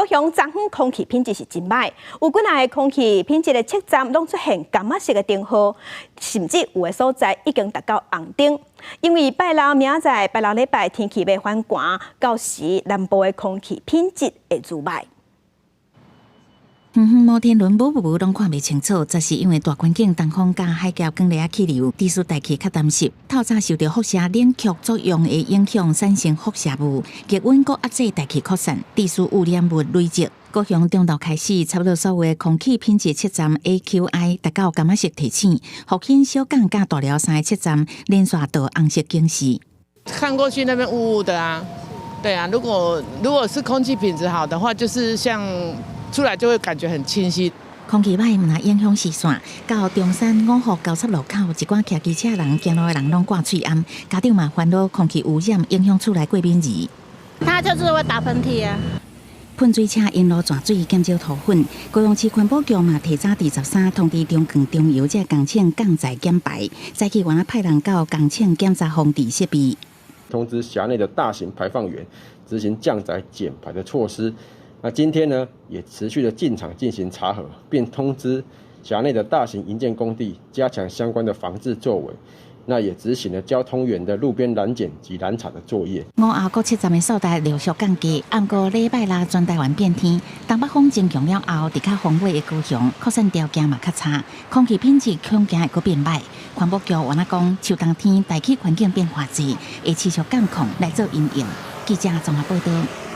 雄昨昏空氣品質是真䆀，有幾若个空氣品質的測站攏出現柑仔色的燈號，甚至有的所在已經達到紅燈。因為拜六明仔載拜六禮拜天氣欲反寒，到時南部的空氣品質會愈䆀。遠遠摩天輪霧霧霧攏看袂清楚，這是因為大環境東風佮海峽捲來氣流，致使大氣較澹濕。透早受著輻射冷卻作用的影響，產生輻射霧，逆溫閣壓制大氣擴散，致使污染物累積。高雄中晝開始，差不多所有的空氣品質測站 AQI 達到柑仔色提醒，復興小港佮大寮三個測站連續到紅色警示。看過去那邊霧霧的啊，對啊，如果是空氣品質好的話，就是像出來就會感覺很清晰。空氣䆀毋但影響視線，到中山五福交叉路口，一寡騎機車人、行路的人攏掛喙罨，家長嘛煩惱空氣污染影響厝內過敏兒。他就是會打噴嚏啊。噴水車沿路泉水減少塗粉，高雄市環保局嘛提早佇13通知中鋼中油這工廠降載減排，早起原來派人到工廠檢查防治設備。通知轄內的大型排放源執行降載減排的措施。那今天呢，也持續的進場進行查核，並通知轄內的大型營建工地加強相關的防治作為。那也執行了交通員的路邊攔檢及攔查的作業。午後各測站的數值陸續降低，毋過禮拜六全台灣變天，東北風增強了後，佇較風尾的高雄擴散條件嘛較差，空氣品質恐驚會閣變䆀。環保局原來講，秋冬天大氣環境變化濟，會持續監控來做因應。記者綜合報道。